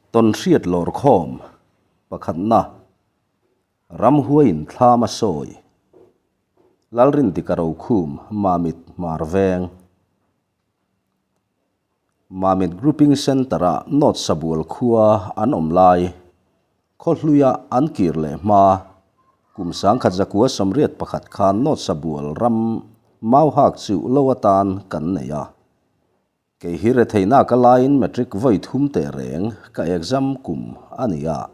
Tawnhriat lawrkhawm pakhatna Ramhuaiin thlam a sawi. Lalrindika Rokhum Mamit Hmar Veng Mamit Grouping Centre-a North Sabual khua an awm lai Khawhluia an kir leh hma kum 1981 khan North Sabual ram Mauhak chu lo atan kan nei a. Kei hi retheihna ka laiin matric vawi thum teh reng ka exam kum a ni a,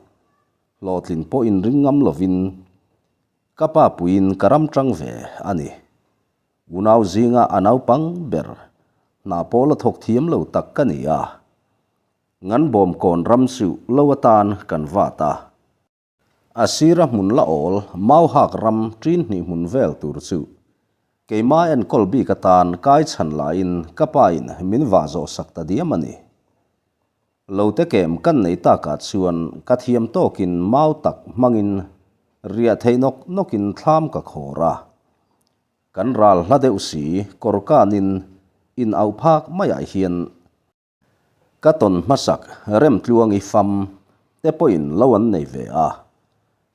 hlawhtlin pawh inring ngam lovin ka pa puiin ka ram tang ve a ni. Unau zinga a naupang ber hna pawh la thawk thiam lo tak ka ni a, ngan bawm kawn ram chu lo atan kan vat a. A sira hmun la awl Mauhak ram ṭin hnih hmun vel tur chu keima enkawl bik atan kai chhan laiin ka pain min vah zawh sak ta diam a ni. Lo te kem kan nei takah chuan ka thiam tawkin mau tak hmangin riah theih nawk nawkin thlam ka khawr a. Kan ral hla deuh si kawr kanin in auh phak maiah hian Ka tawn hmasak Remtluangi fam te pawhin lo an nei ve a,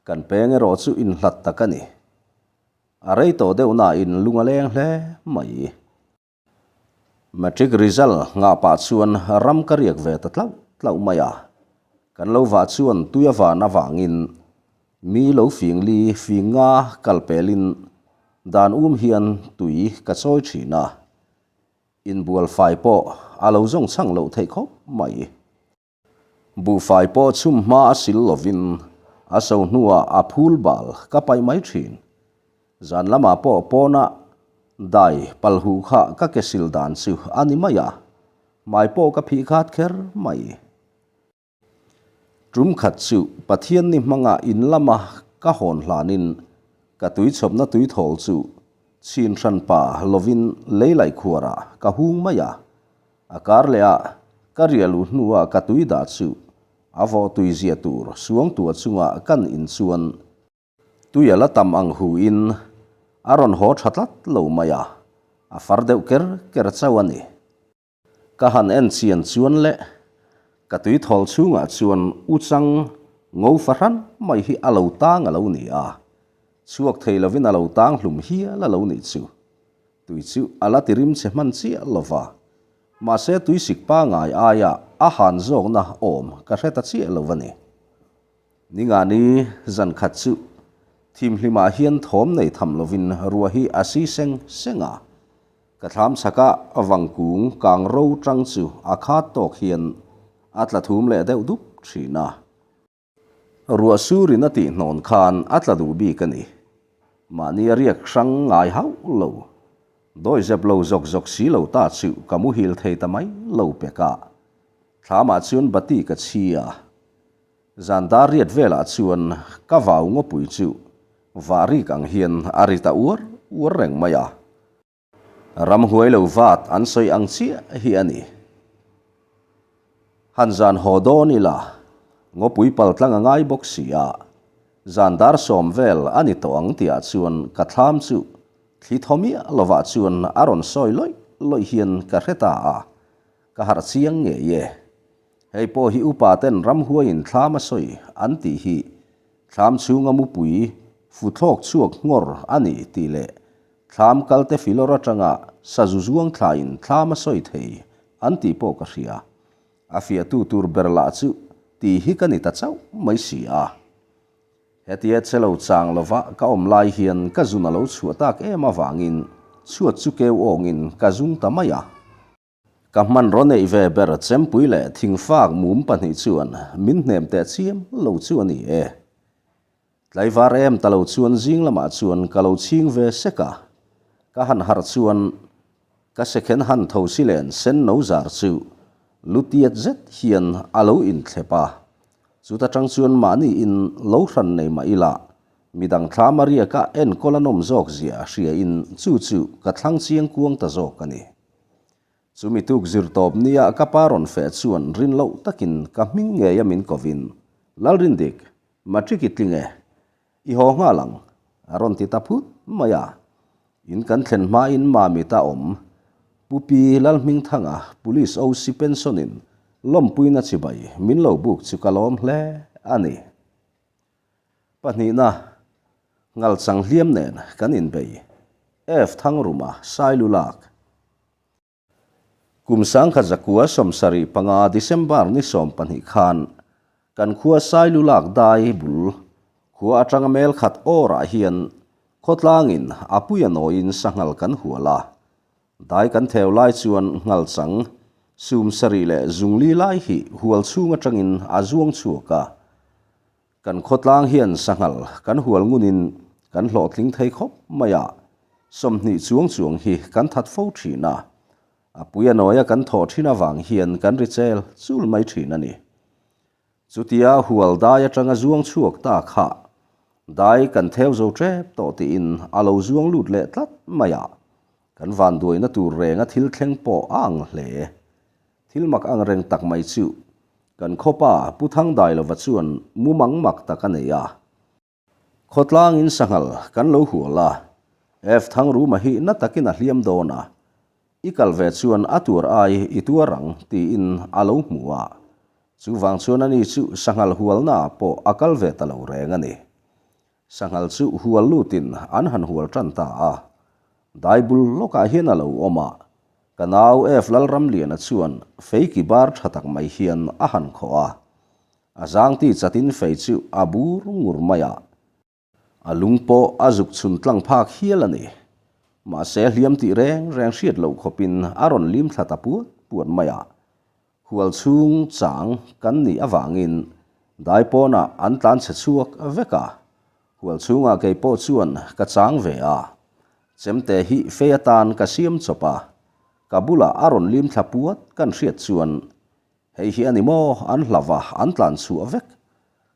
kan peng erawh chu inhlat tak a ni. A rei tawh deuh nain lung a leng hle mai. Matric result nghah pah chuan ram ka riak ve ta tlauh tlauh mai a, kan lo vah chuan tui a van avangin mi lo fing li fing nga kal pelin dan um hian tui ka chawi thin a. Inbual fai pawh a lo zawng chhang loh theih khawp mai. Buhfai pawh chhum hma a sil lovin a so hnuah a phul bal ka paih mai thin. Zan lamah pawh pawna dai pal huh kha ka ke sil dan chu a ni mai a, hmai pawh ka phih khat kher mai. Tum khat chu Pathian ni hmanga in lama ka hawn hlanin ka tuichhawpna tuithawl chu chhin hran pa lovin lei laih khuarah ka hung mai a. A kar leh a ka riah luh hnua ka tui dah chu a vawh tui zia tur suangtuah chunga kan in chuan tui a la tam ang hu in a rawn haw tha tlat lo mai a, a far deuh ker ker chauh a ni. Ka han en chian chuan le, ka tui thawl chhungah chuan u chang ngo fahran mai hi a lo tang a lo ni a, chhuak thei lovin a lo tang hlum hial a lo nih chu. Tui chu a la ti rim che hman chiah lo va, mahse tui sik pangai aia a han zawkna awm ka hre ta chiah lo a ni. Ningani zan khat chu thimhlimah hian thawm nei tham lovin ruah hi a si seng seng a. Ka thlam chhaka vangkung kang ro tang chu a khat tawk hian a tla thum leh deuh dup thin a. Ruah surin a tih hnawn khan a tla duh bik a ni. Mahni a riak hrang ngai hauh lo. Dawi zep lo zawk zawk si lo ta chu ka muhil thei ta mai lo pek a. Thlamah chuan bati ka chhi a. Zan dar riat velah chuan ka vau ngawpui chu vah rik ang hian a ri ta uar uar reng mai a. Ramhuai lo vat an sawi ang chiah hi a ni. Han zan haw dawn ila, ngawpui pal tlang a ngai bawk si a, zan dar sawm vel a ni tawh ang tihah chuan ka thlam chu thli thaw miah lovah chuan a rawn sawi lawih lawih hian ka hre ta a, ka harh chiang ngei e. Hei pawh hi upa ten ramhuaiin thlam a sawi an tih hi thlam chhunga mupui futhlawk chhuak nghawr a ni tih leh Thlam kalte filawr atanga sazu zuang thlain thlam a sawi thei an tih pawh ka hria. A fiahtu tur ber lah chu tih hi ka ni ta chauh mai si a. Hetia che lo chang lova ka awm lai hian ka zun a lo chhuah tak em avangin chhuat chu keu awngin ka zung ta mai a. Ka hmanraw neih ve ber chempui leh thingfak mum pahnih chuan min hnem teh chiam lo chu a ni e. Tlaivar em ta lo chuan zing lamah chuan ka lo chhing ve sek a, ka han harh chuan ka sekhen han tho si len sen no zar chu lu tiat zet hian a lo inthlep a, chuta tang chuan mahni in lo hran nei mah ila midang thla Maria-ka enkawl a nawm zawk zia hria in chu chu ka thlang chiang kuang ta zawk a ni. Chumi tuk zir tawp nia ka pa rawn feh chuan rin loh takin ka hming ngei a min kovin, Lalrindik, matric i tling e, i haw nghal ang, a rawn ti ta phut mai a. In kan thlen hmain Mamit a awm, Pu Pi Lalhmingthanga, Police OC pension-in. Lawmpuina chibai min lo buk chu ka lawm hle a ni. Pahnihna, Ngalchang hliam nen kan inbei. F Thangruma Sailu lak. Kum 1975 December ni 12 khan kan khua Sailu lak dai bul khua atanga mel khat awrah hian khawtlangin a puia nawiin sanghal kan hual a. Dai kan theu lai chuan nghalchang sum sarih leh zungli lai hi hual chhung atangin a zuang chhuak a. Kan khawtlang hian sanghal kan hual ngunin kan hlawhtling thei khawp mai a, 20 chuang chuang hi kan that fo thin a, a pui a nawia kan thawh thin avang hian kan ri chel chul mai thin a ni. Chutia hual dai atanga zuang chhuak ta kha dai kan theu zo tep tawh tiin a lo zuang lut leh tlat mai a, kan vanduaina tur renga thil thleng pawh a ang hle. Thil mak ang reng tak mai chu kan khawpa Pu Thangdailova chuan mumang mak tak a nei a. Khawtlangin sanghal kan lo hual a, F Thangruma hi na takin a hliam dawn a, i kal ve chuan a tuar ai i tuar ang tiin a lo hmu a. Chuvang chuan ani chu sanghal hualnaah pawh a kal ve ta lo reng a ni. Sanghal chu hual lutin an han hual tan ta a. Dai bul lawkah hian a lo awm a. Ka nau F Lalramliana chuan fei ki bar tha tak mai hian a han khawh a. A zang ti chatin fei chu a bur ngur mai a. A lung pawh a zuk chhun tlang phak hial a ni. Mahse hliam tih reng reng hriat loh khawpin a rawn lim thla ta puat puat mai a. Hual chhung chang kan nih avangin dai pawnah an tlan chhe chhuak vek a, hual chhungah kei pawh chuan ka chang ve a. Chemte hi fei atan ka siam chawp a, ka bulah a rawn lim thla puat kan hriat chuan hei hi a ni maw an hlauh a an tlan chhuah vek.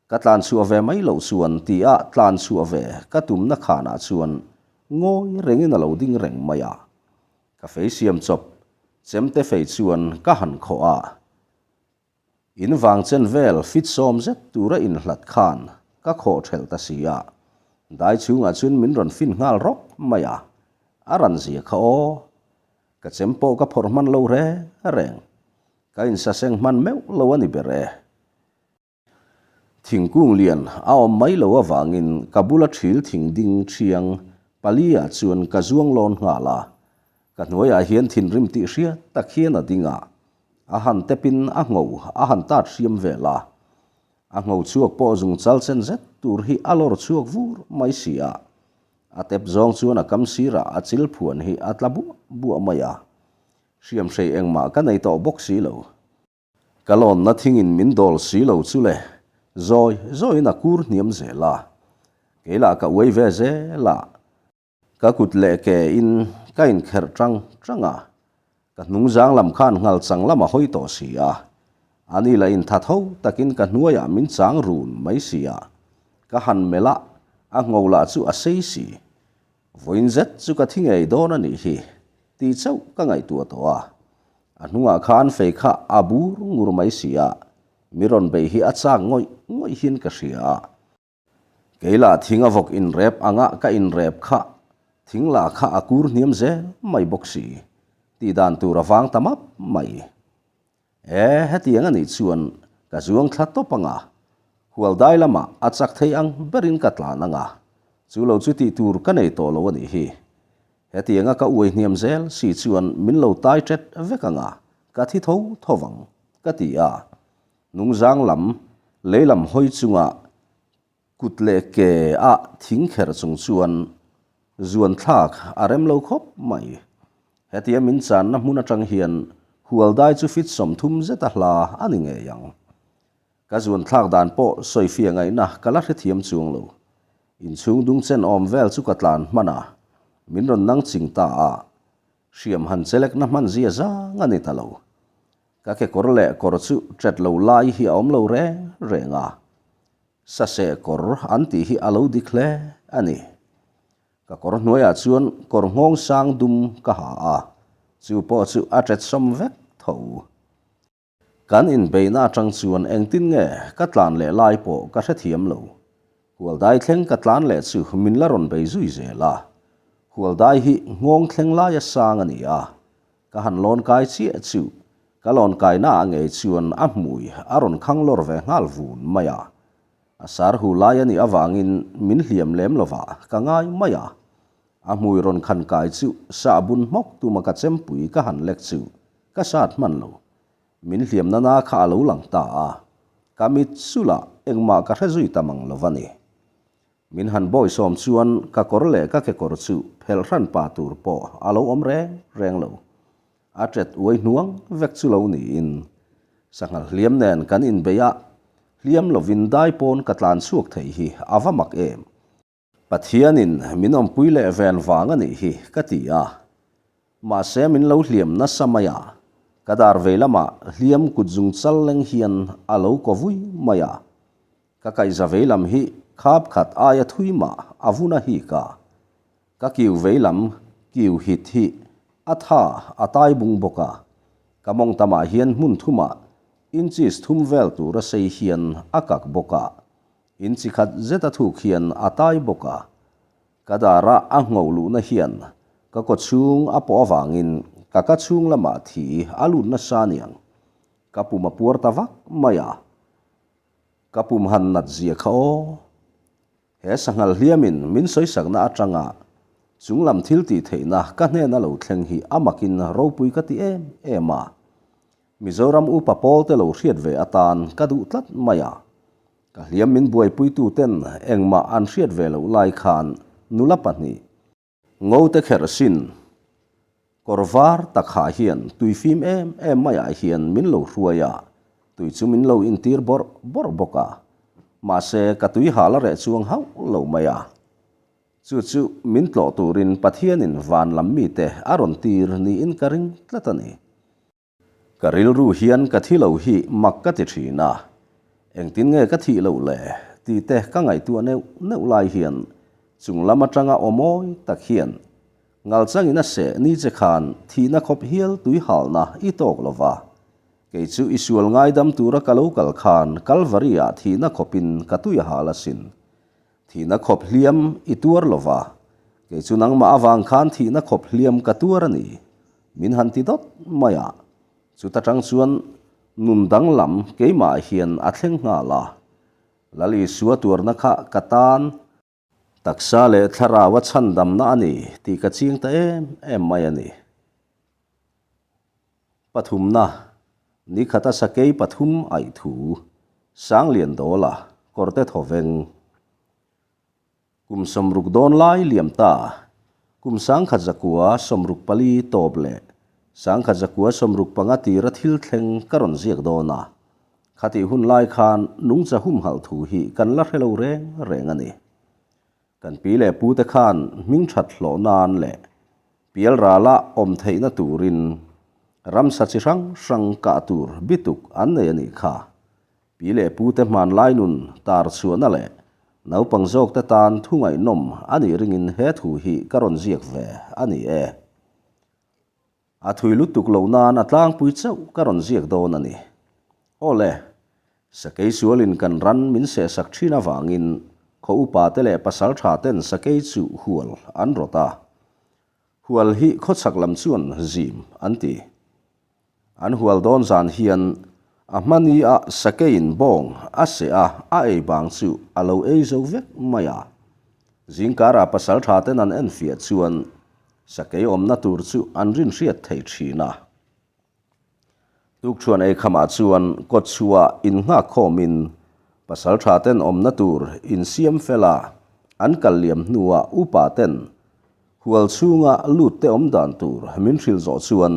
Ka tlan chhuah ve mai loh chuan tia tlan chhuah ve ka tumna khanah chuan ngawi rengin a lo ding reng mai a. Ka fei siam chawp, chemte fei chuan ka han khawh a. In vang chen vel fit sawm zet tura inhlat khan ka khawh thelh ta si a. Dai chhungah chuan min rawn fin nghal rawk mai a, a ran zia kha aw. Ka chem pawh ka phawrh hman lo reng reng. Ka insaseng hman meuh lo a ni ber e. Thingkung lian a awm mai lo avangin ka bula thil thing ding thiang pali ah chuan ka zuang lawn nghal a. Ka hnuaiah hian thinrim tih hriat tak hian a ding a, a han tepin a ngho a han tat hriam vel a. A ngho chhuak pawh zung chal chen zet tur hi a lawr chhuak vur mai si a. A tep zawng chuan a kam sirah a chil phuan hi a tla buah buah mai a. Hriamhrei engmah ka nei tawh bawk si lo. Ka lawnna thingin min dawl si lo chu le, zawi zawiin a kur hniam zel a. Kei lah ka uai ve zel a, ka kut leh ke in ka inkherh tang tang a. Ka hnung zang lam khan nghal chang lam a hawi tawh si a. Ani lah in tha tho takin ka hnuaiah min chang run mai si a. Ka han melh a, a ngho lah chu a sei si. Vawiin zet chu ka thi ngei dawn a nih hi, tih chauh ka ngaihtuah tawh a. A hnungah khan fei kha a bur ngur mai si a, mi rawn beih hi a chak ngawih ngawih hian ka hria a. Kei lah thing a vawk inrep anga ka inrep kha thing lah kha a kur hniam zel mai bawk si, tih dan tur a vang ta map mai. E, hetiang a nih chuan ka zuang thla tawp ang a, hual dai lamah a chak thei ang berin ka tlan ang a, chu lo chu tih tur ka nei tawh lo a nih hi. Hetianga ka uai hniam zel si chuan min lo tai ṭet vek ang a, ka thi tho tho vang, ka ti a. Nungzang lam, lei lam hawi chunga Kut leh ke ah thing kherh chung chuan zuan thlak a rem lo khawp mai. Hetia min channa hmun atang hian hual dai chu fit 30 zet a hla a ni ngei ang. Ka zuan thlak dan pawh sawifiah ngaihna ka la hrethiam chuang lo. Inchhung dung chen awm vel chu ka tlan hman a, min rawn nang ching ta a, hriam han chelekna hman zia zang a ni ta lo. Ka kekawr leh kawr chu ṭet lo lai hi a awm lo reng reng a, Saseh kawr an tih hi a lo dik hle a ni. Ka kawr hnuaiah chuan kawr nghawng sang dum ka ha a, chu pawh chu a ṭet sawm vek tho. Kan inbeihna atang chuan engtin nge ka tlan leh lai pawh ka hrethiam lo. Hualdai thleng ka tlan leh chu min la rawn bei zui zel a. Hualdai hi nghawng thleng laia sang a ni a, ka han lawn kai chiah chu. Ka lawn kaina ah ngei chuan a hmui a rawn khang lawr ve nghal vun mai a. A sar hu lai a nih avangin min hliam lem lovah ka ngai mai a. A hmui rawn khan kai chu sah bun hmawk tuma ka chempui ka han lek chu ka sat hman lo. Min hliam nana kha a lo lang ta a. Ka mit sulh ah engmah ka hre zui ta mang lo va ni. Min han bawisawm chuan ka kawr leh ka kekawr chu phelh hran pa tur pawh a lo awm reng reng lo. A ṭet uai hnuang vek chu lo niin sanghal hliam nen kan inbeih a, hliam lovin dai pawn ka tlan chhuak thei hi a va mak em! Pathianin min awmpui leh ven vang a nih hi ka ti a, mahse min lo hliam nasa mai a, ka dar vei lamah hliam kut zung chal leng hian a lo kaw vui mai a, ka kaihza vei lam hi khap khat aia thui mah a vun a hik a, Ka kiu veilam kiu hit hi a tha a tai bung bawk a, ka mawng tamah hian hmun thumah inches thum vel tura sei hian a kak bawk a, inchi khat zet a thuk hian a tai bawk a. Ka dara a ngho luhna hian ka kaw chhung a pawh avangin ka ka chhung lamah thi a lut nasa aniang, ka pum a puar ta vak mai a, ka pum han nat zia kha aw. He sanghal hliamin min sawisakna atanga chunglam thil tih theihna ka hnena lo thleng hi a makin ropui ka ti em em a. Mizoram upa pawlte lo hriat ve atan ka duh tlat mai a. Ka hliam min buaipuituten engmah an hriat ve loh lai khan nula pahnih, Ngote kherh sin kawr var tak ha hian tui fim em em maiah hian min lo hruai a, tui chu min lo intir bawrh bawrh bawk a. Mahse, ka tui hal a reh chuang hauh lo mai a. Chu chu min tlawh turin Pathianin van lam mite a rawn tir niin ka ring tlat a ni. Ka rilru hian ka thi lo hi mak ka ti thin a, engtin nge ka thih loh le tih te ka ngaihtuah neuh neuh lai hian chung lam atanga aw mawi tak hian ngalchangin a seh ni che khan thihna khawp hial tui halna i tawk lo va, kei chu i sual ngaidam tura ka lo kal khan Kalvari ah thihna khawpin ka tui a hal asin. Thihna khawp hliam i tuar lo va, kei chu nangmah avang khan thihna khawp hliam ka tuar a ni. Min han ti dawt mai a, chuta tang chuan nun danglam keimah hian a thleng nghal a. Lal Isua tuarna kha ka tan taksa leh thlarau a chhandamna a ni tih ka ching ta em em mai a ni. Pathumna, Nikhata sakei pathum aih thu, Sanglian Dawla, Kawrte Thawveng. Kum 60 dawn lai liam ta, kum 1964 tawp leh 1965 tira thil thleng ka rawn ziak dawn a, khatih hun lai khan nungcha humhalh thu hi kan la hre lo reng reng a ni. Kan pi leh pute khan hming that hlawh nan leh pialrala awm theihna turin ramsa chi hrang hrang kah tur bituk an nei a nih kha. Pi leh pute hmanlai nun tar chhuahna leh naupang zawkte tan thu ngaihnawm a nih ringin he thu hi ka rawn ziak ve a ni e. A thui lutuk loh nan a tlangpui chauh ka rawn ziak dawn a ni. Aw le, sakei sualin kan ran min sehsak thin avangin khaw upate leh pasaltha ten sakei chu hual an rawt a. Hual hi khawchhak lam chuan zim an ti. An hual dawn zan hian a hmani a sakeiin bawng a seh a, a ei bang chu a lo ei zo vek mai a. Zingkara pasal tha ten an enfiah chuan sakei awmna tur chu an rinhriat thei thin a. Tukṭhuan ei khamah chuan kawtchhuah innghak khawmin pasal tha ten awmna tur insiam fel a, an kal liam hnuah upa ten Hual chhunga lut te awm dan tur min hrilh zawh chuan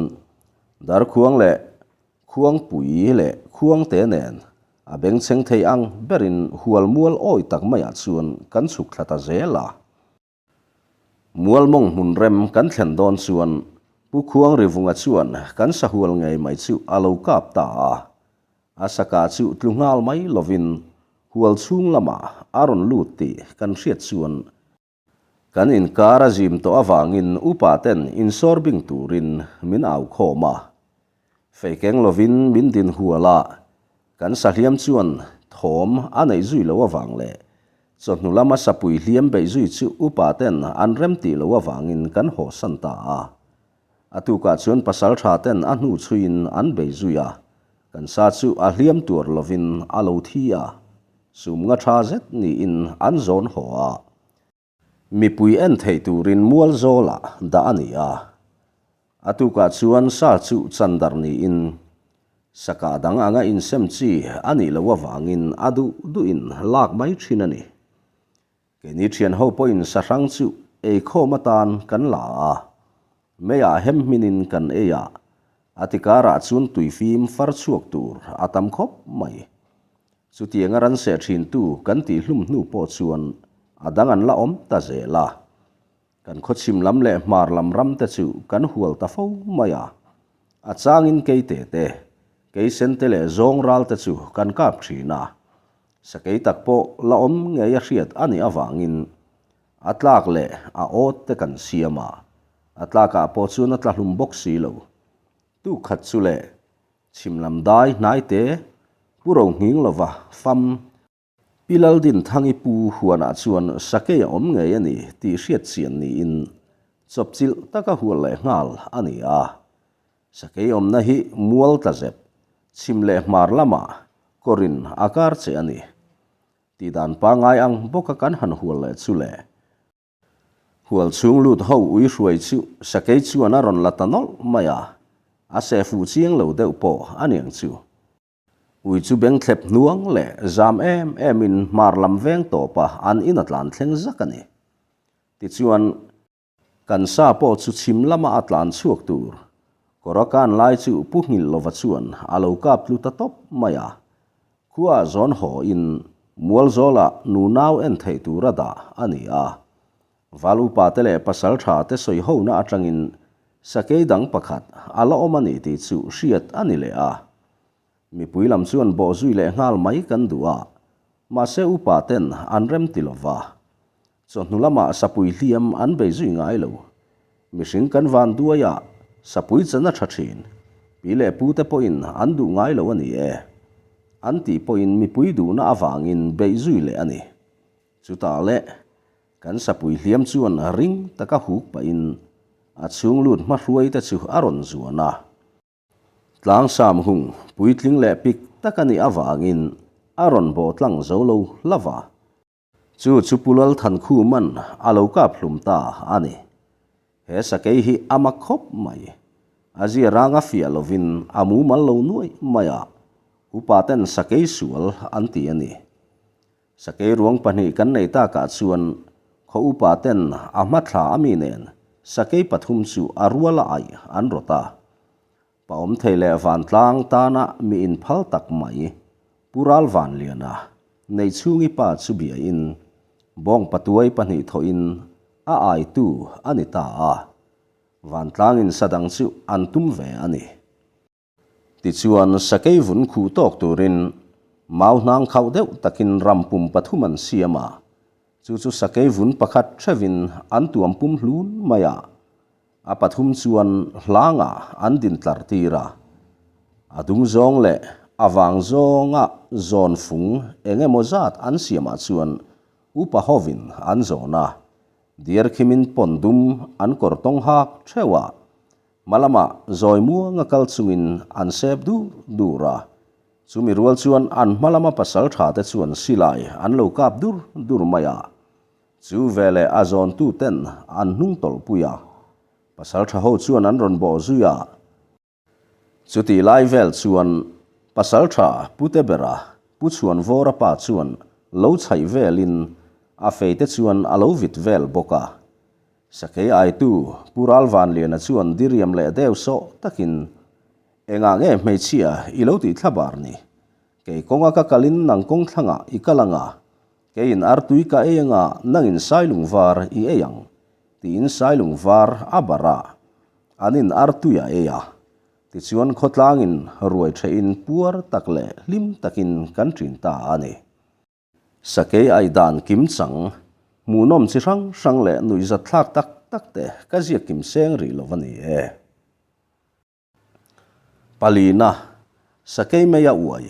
Darkhuang leh Khuangpui leh Khuangte nen a bengchheng thei ang berin hual mual awi tak maiah chuan kan chhuk thla ta zel a. Mual mawng hmun rem kan thlen dawn chuan Pu Khuangrivunga chuan kan sahual ngei mai chu a lo kap ta a. A saka chu tlu nghal mai lovin hual chhung lamah a rawn lut tih kan hriat chuan Kan inkar a zim tawh avangin upa ten insawr bing turin min au khawm a. Fei keng lovin min din hual a, kan sahliam chuan thawm a neih zui loh avang leh chawhnu lama sapui hliam beih zui chu upa ten an rem tih loh avangin kan hawsan ta a. A tukah chuan pasaltha ten a hnu chhuiin an bei zui a, kan sa chu a hliam tuar lovin a lo thi a, sum nga tha zet niin an zawn haw a. Mipui en theih turin mual zawlah dah a ni a. A tukah chuan sa chu chan darh niin sakah dang anga insem chi a nih loh avangin a duh duhin lak mai thin a ni. Keini thian ho pawhin sahrang chu eikhawm atan kan la a, meiah hem hminin kan ei a, a tikarah chuan tuifim far chhuak tur a tam khawp mai. Chutianga ran seh thintu kan tihhlum hnu pawh chuan a dang an la awm ta zel a. Kan khawchhim lam leh hmar lam ram te chu kan hual ta fo mai a, a changin keite te, keisen te leh zawng ral te chu kan kap thin a. Sakei tak pawh la awm ngei a hriat a nih avangin a tlak leh a awt te kan siam a, a tlakah pawh chuan a tla hlum bawk si lo. Tuk khat chu leh chhim lam dai hnai te pu ro nghing lova fam Pi Laldinthangi pu huanah chuan sakei a awm ngei a ni tih hriat chian niin chawpchilh taka hual leh nghal a ni a. Sakei awmna hi mual tla zep, chhim leh hmar lamah kawrin a kar che a ni. Tihdan pangngai ang bawka kan han hual leh chu le. Hual chhung lut ho ui hruai chu sakei chuan a rawn la ta nawlh mai a, a seh fuh chiang lo deuh pawh a niang chu. Ui chu beng thlep hnuang leh zam em emin hmar lam veng tawpa an in a tlan thleng zak a ni. Tichuan. Kan sa pawh chu chhim lama a tlan chhuak tur. Kawr a kan lai chu Pu Nghilhlova chuan a lo kap tlu ta tawp mai a. Khua zawn haw in Mualzawlah nu nau en theih tura dah a ni a. Val upa te leh pasal tha te sawi hona atangin sakei dang pakhat a la awm a ni tih chu hriat a ni leh a. Mipui lam chuan bawh zui leh nghal mai kan duh a, mahse upa ten an rem ti lova. Chawhnu lamah sapui hliam an bei zui ngai lo. Mihring kan van duai a, sapui chan a tha thin. Pi leh pu te pawhin an duh ngai lo a ni e. An tih pawhin mipui duhna avangin beih zui leh a ni. Chutah leh kan sapui hliam chuan ring taka huk pahin a chhung lut hmahruai te chu a rawn zuan a. Tlangsam hung puitling leh pik tak a nih avangin a rawn bawh tlang zo lo hlauh a. Chu chu Pu Lalthankhuman a lo kap hlum ta a ni. He sakei hi a mak khawp mai. A zia ranga fiah lovin a mumal lo nuaih mai a, upa ten sakei sual an ti a ni. Sakei ruang pahnih kan nei takah chuan khaw upa ten a hmathla a mi nen sakei pathum chu a ruala aih an rawt a. Paawm thei leh vantlang tana mi inphal tak mai Pu Ralvanliana Neichhungi pa chu biain bawng patuai pahnih thawhin a aitu a ni ta a, vantlangin sa dang chu an tum ve a ni. Tichuan sakei vun khuh tawk turin mau hnang khauh deuh takin ram pum pathum an siam a, chu chu sakei vun pakhat theuhin an tuam pum hlun mai a. A pathum chuan hlangah an din tlar tir a, a dung zawng leh a vang zawnga zawn fung eng emaw zat an siamah chuan upa hovin an zawn a, diar khimin pawn dum an kawr tawng hak theuh a, hma lamah zawi muanga kal chungin an sep dur dur a, chumi rual chuan an hma lama pasal tha te chuan silai an lo kap dur dur mai a. Chu veleh a zawntu ten an hnung tawlhpui a, pasal tha ho chuan an rawn bawh zui a. Chutih lai vel chuan pasal tha Pute bera Pu Chhuanvawra pa chuan lo chhaih velin a feite chuan a lo vit vel bawk a. Sakei aitu Pu Ralvanliana chuan diriam leh deuh sawh takin, Engah nge hmeichhia i lo tih thla bar ni? Kei kawnga ka kalin nang kawng thlangah i kal anga, keiin artui ka ei anga nangin sailung var i ei ang, tiin sailung var a barh a, anin artui a ei a. Tichuan khawtlangin ruai thehin puar tak leh hlim takin kan ṭin ta a ni. Sakei aih dan kim chang, hmuhnawm chi hrang hrang leh nuihzatthlak tak tak te ka ziak kim seng rih lo a ni e. Palina, Sakei Meia Uai,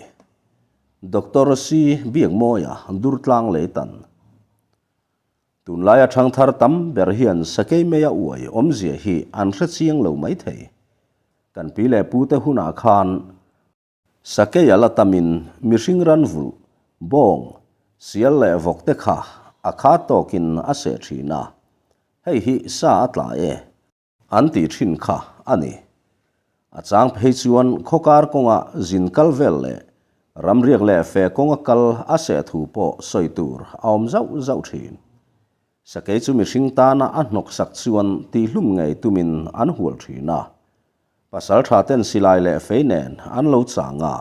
Doctor C. Biakmawia, Durtlang Leitan. Tunlaia ṭhangthar tam ber hian sakei meia uai awmzia hi an hre chiang lo maithei. Kan pi leh pute hunah khan sakei a la tamin mihring ran vulh, bawng, sial leh vawk te kha a khat tawkin a seh ṭhin a, hei hi sa a tla e. An tih thin kha a ni. A chang phei chuan khawkar kawnga zin kal vel leh ramriak leh fe kawnga kal a seh thu pawh sawi tur a awm zauh zauh thin. Sakei chu mihring tana a hnawk sak chuan tihhlum ngei tumin an hual thin a. Pasaltha ten silai leh fei nen an lo chang a.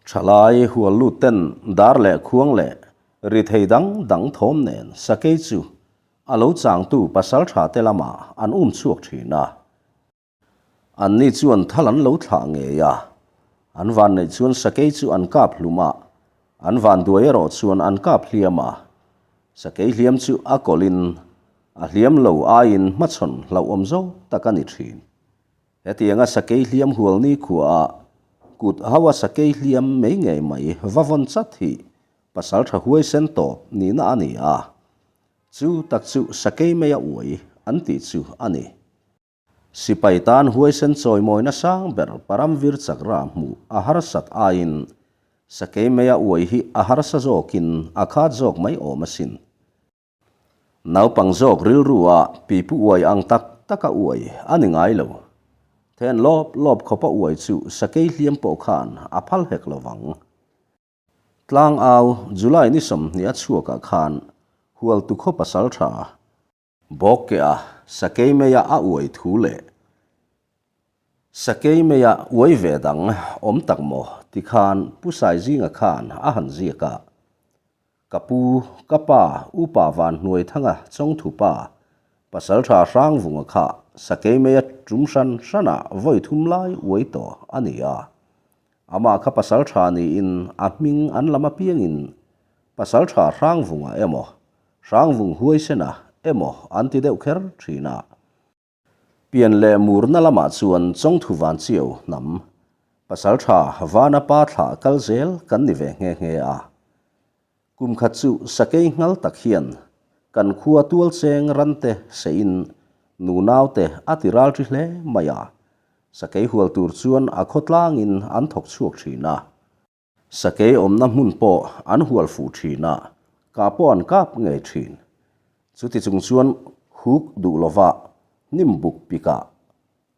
Thalai hual lut ten dar leh khuang leh ri thei dang dang thawm nen sakei chu a lo changtu pasaltha te lamah an um chhuak thin a. Anni chuan thal an lo thlah ngei a, an van neih chuan sakei chu an kap hlum a, an van duai erawh chuan an kap hliam a. Sakei hliam chu a kawlhin a hliam lo aiin hmachhawn hlauhawm zawk tak a ni thin. Hetianga sakei hliam hual nikhuaah kut haua sakei hliam mai ngei mai va vawn chat hi pasaltha huaisen tawp nihna a ni a, chu tak chu sakei meia uai an tih chu a ni. Sipai tan huaisen chawimawina sang ber Paramvir Chakra hmuh a harsat aiin sakei meia uai hi a harsa zawkin a khat zawk mai awm asin. Naupang zawk rilrua pipu uai ang tak taka uai a ni ngai lo. Then lawp lawp khawpa uai chu sakei hliam pawh khan a phal hek lo vang. Tlang au July ni 20 a chhuakah khan Hualtu khaw pasal tha Bawkkea sakei meia a uai thu leh sakei meia uai ve dang awm tak maw ti khan Pu Saizinga khan a han ziak a. Ka pu, ka pa, Upa Van Hnuaithanga Chawngthu pa, Pasaltha Hrangvunga kha sakei meia tum hran hranah vawi thum lai uai tawh a ni a. Amah kha Pasaltha niin a hming an lam apiangin Pasaltha Hrangvunga emaw, Hrangvung Huaisena emaw an ti deuh kher thin a. Pian leh murna lamah chuan Chawngthu Vanchiau hnam, Pasaltha Vana pa thlah kal zel kan ni ve nghe nghe a. Kum khat chu sakei nghal tak hian kan khua tual cheng rante seiin nunaute a ti ral ṭi hle mai a. Sakei hual tur chuan a khawtlangin an thawk chhuak ṭhin a. Sakei awmna hmun pawh an hual fuh thin a, kah pawh an kap ngei thin. Chuti chung chuan huk duh lova hnim buk pikah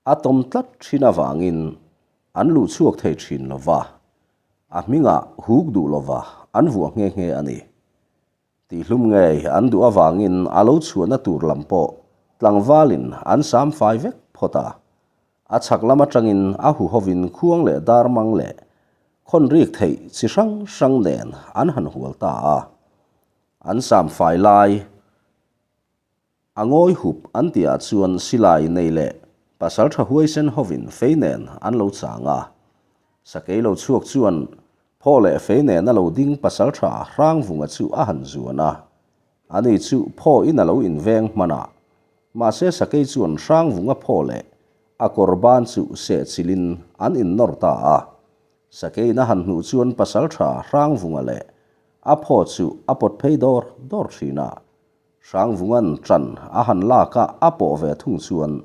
a tawm tlat thin avangin an luh chhuak thei thin lova, a hmingah huk duh lova an vuah nghe nghe a ni. Tihlum ngei an duh avangin a lo chhuahna tur lam pawh tlangvalin an sam fai vek phawt a. A chhak lam atangin a huhovin khuang leh darmang leh khawn rik theih chi hrang hrang nen an han hual ta a. An sam fai lai A ngawi hup an tihah chuan silai nei leh pasaltha huaisen hovin fei nen an lo chang a. Sakei lo chhuak chuan phaw leh fei nen a lo ding pasaltha Hrangvunga chu a han zuan a. Ani chu phaw in a lo inveng hman a. Mahse sakei chuan Hrangvunga phaw leh a kawr ban chu sehchilhin an innawr ta a. Sakeiin a han hnuh chuan pasaltha Hrangvunga leh a phaw chu a pawt phei dawr dawr thin a. Hrangvunga'n ṭan a han lak a, a pawh ve thung chuan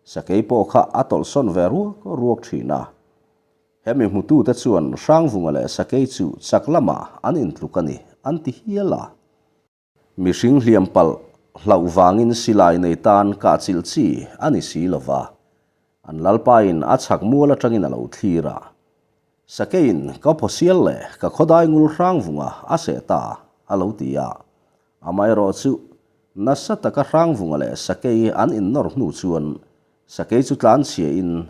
sakei pawh kha a tawlhsawn ve ruak ruak ṭhin a. Hemi hmutute chuan Hrangvunga leh sakei chu chak lamah an intluk a ni an ti hial a. Mihring hliam palh hlauh vangin silai nei tan kahchilh chi a ni si lo va, an lalpain a chhak mual aṭangin a lo thlir a. Sakeiin ka phawsial leh ka khawdai ngul Hrangvunga a seh ta a lo ti a. Amaherawhchu, nasa taka Hrangvunga leh Sakei an innawr hnu chuan Sakei chu tlanchhiain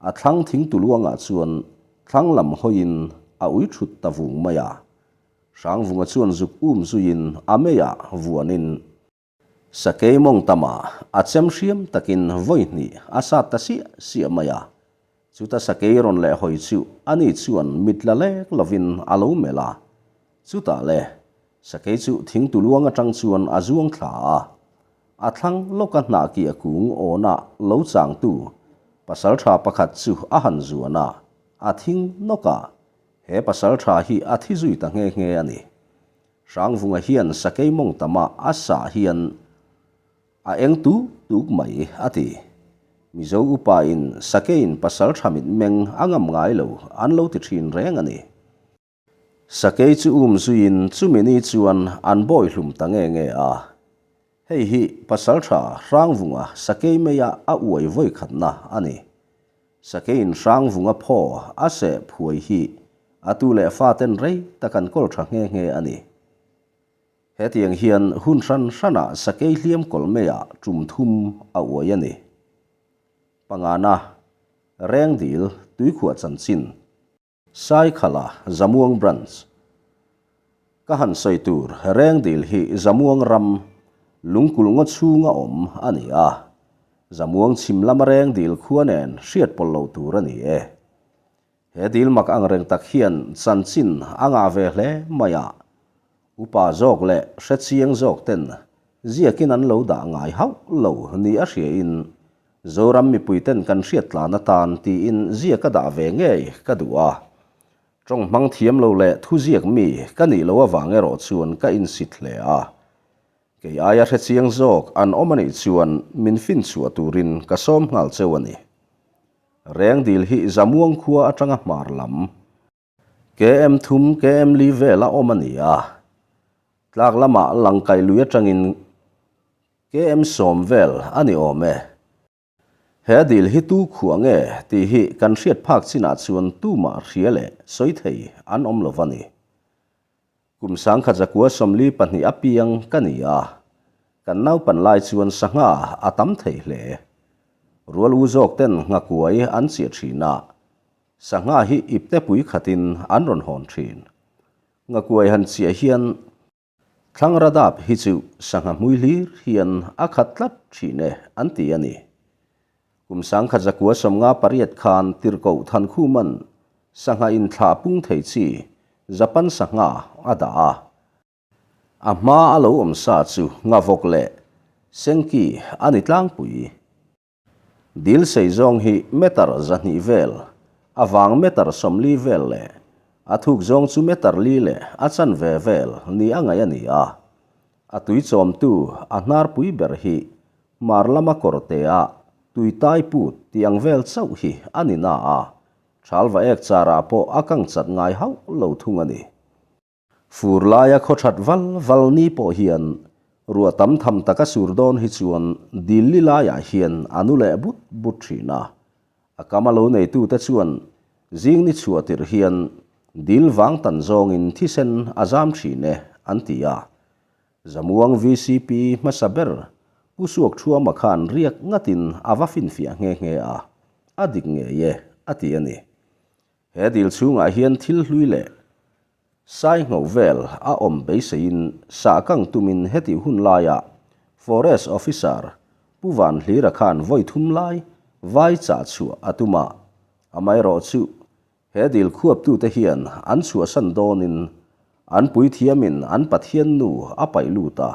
a thlang thing tuluangah chuan thlang lam hawiin a ui thut ta vung mai a. Hrangvunga chuan zuk um zuiin a meiah vuanin Sakei mawng tamah a chem hriam takin vawi hnih a sat ta siah siah mai a. Chuta Sakei rawn leh hawi chu ani chuan mit la lek lovin a lo melh a. Chutah le, sakei chu thing tuluang atang chuan a zuang thla a. A thlang lawka hnah kiah kung awnah lo changtu pasaltha pakhat chu a han zuan a, a thing nawk a. He pasaltha hi a thi zui ta nghe nghe a ni. Hrangvunga hian sakei mawngtama a sah hian a eng tuk tuk mai a ti. Mizo upain sakeiin pasaltha mitmeng a ngam ngai lo an lo ti thin reng a ni. Sakei chu um zuiin chumi ni chuan an bawi hlum ta nge nge a. Hei hi Pasaltha Hrangvunga sakei meia a uai vawi khatna a ni. Sakeiin Hrangvunga phaw a seh phuai hi a tu leh faten rei tak an kawl tha nghe nghe a ni. Hetiang hian hun hran hranah sakei hliam kawlh meiah tum thum a uai a ni. Pangana, Rengdil, Tuikhuah chanchin. Saikhala Zamuang Branch Ka han sawi tur Rengdil hi Zamuang ram Lungkulh ngaw chhunga awm a ni a, Zamuang chhim lama Rengdil khua nen hriat pawlh loh tur a ni e. He dil mak angreng tak hian chanchin a ngah ve hle mai a, Upa zawk leh hrechiang zawk ten ziakin an lo dah ngai hauh lo ni a hriain Zoram mipui ten kan hriat tlan atan tiin ziak a dah ve ngei ka duh a. Tawng hmang thiam lo leh thu ziak mi ka nih loh avang erawh chuan ka insit hle a. Kei aia hrechiang zawk an awm anih chuan min finchhuah turin ka sawm nghal cheu a ni. Rengdil hi Zamuang khua atanga hmar lam. KM thum, KM li vela awm a ni a, tlak lamah Langkaih lui atangin KM 10 vel a ni awm e. He dil hi tu khuah nge tih hi kan hriat phak chinah chuan tumah hria leh sawi thei an awm lo va ni. Kum 1942 apiang ka ni a, kan naupan lai chuan sangha a tam thei hle. Rual u zawk ten nghakuai an chiah thin a, Sangha hi ipte pui khatin an rawn hawn thin. Ngakuai han chiah hian Thlangra dap hi chu sangha hmui hlir hian a khat tlat thin e an ti a ni. Kum 1958 khan Tirhkoh Thankhuman sangha inthlah pung thei chi Japan sangha a dah a. A hma a lo awm sa chu ngavawk leh sengki a ni tlangpui. Dil sei zawng hi meter 200 vel, a vang meter 40 vel leh a thuk zawng chu meter li leh a chanve vel ni a ngaih a ni a. A tui chawmtu a hnarpui ber hi hmar lama kawrtea tui tai put tih ang vel chauh hi a ni na a, thalva ek charah pawh a kang chat ngai hauh lo thung a ni. Fur laia khaw that val val ni pawh hian ruah tam tham taka sur dawn hi chuan dil li laiah hian a nu leh but but thin a. A kam a lo neitute chuan zing ni chhuah tirh hian dil vang tan zawngin thisen a zam thin e an ti a. Zamuang vcp hmasa ber Pu Suak Thuama khan riak ngatin a va finfiah nghe nghe a, a dik ngei e a ti a ni. He dil chhungah hian thil hlui leh Sai ngho vel a awm beiseiin sahkang tumin hetih hun laia Forest Officer Pu Vanhlira khan vawi thum lai vai chah chhuah a tum a, amaherawh chu he dil khuaptute hian an chhuahsan dawnin an puithiamin an Pathian nu a paih lut a,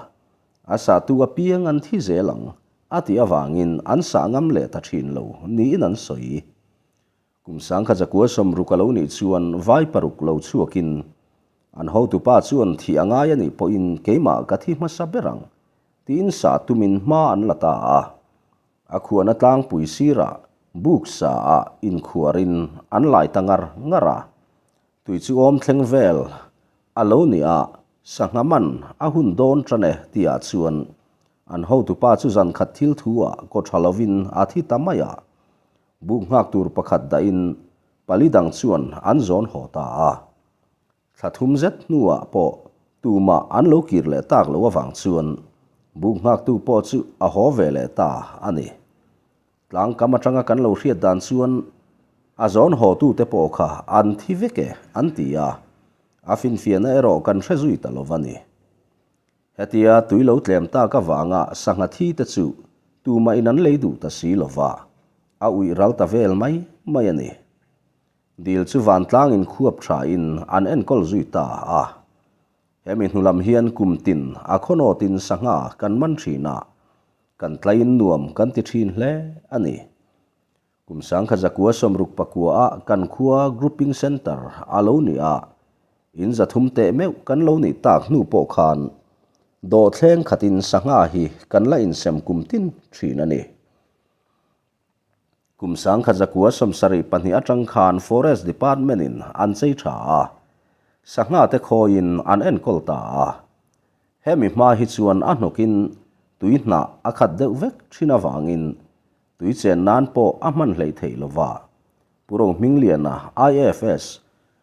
a sahtu apiang an thi zel ang a tih avangin an sah ngam leh ta thin lo niin an sawi. Kum 1960 a lo nih chuan vai paruk lo chhuakin an hotupa chuan thih a ngai a nih pawhin keimah ka thi hmasa ber ang tiin sah tumin hma an la ta a. A khuahna tlangpui sirah buk sa ah inkhuarin an lai ta ngar ngar a. Tui chu awm thleng vel a lo ni a, sangha man a hun dawn tan e tihah chuan an hotupa chu zan khat thil thu ah kaw tha lovin a thi ta mai a. Buk nghak tur pakhat dahin pali dang chuan an zawn haw ta a. Thla thum zet hnuah pawh tumah an lo kir leh tak loh avang chuan buk nghaktu pawh chu a haw ve leh ta a ni. Tlangkam atanga kan lo hriat dan chuan a zawn hawtute pawh kha an thi vek e an ti a, a finfiahna erawh kan hre zui ta lo va ni. Hetia tui lo tlem tak avanga sangha thi te chu tumah in an lei duh ta si lo va, a uih ral ta vel mai mai a ni. Dil chu vantlang in khuap tha in an enkawl zui ta a. Hemi hnu lam hian kum tin a khawnawt in sangha kan man thin a, kan tlaiin nuam kan ti thin hle a ni. Kum 1969 ah kan khua Grouping Centre a lo ni a. In 300 teh meuh kan lo nih tak hnu pawh khan dawhthleng khatin sangha hi kan la insem kum tin thin a ni. Kum 1972 atang khan Forest Department-in an chei tha a, sangha te khawiin an enkawl ta a. Hemi hma hi chuan a hnawkin tui hnah a khat deuh vek thin avangin tui chen nan pawh a hman hleih theih lova. Pu Rohmingliana, IFS,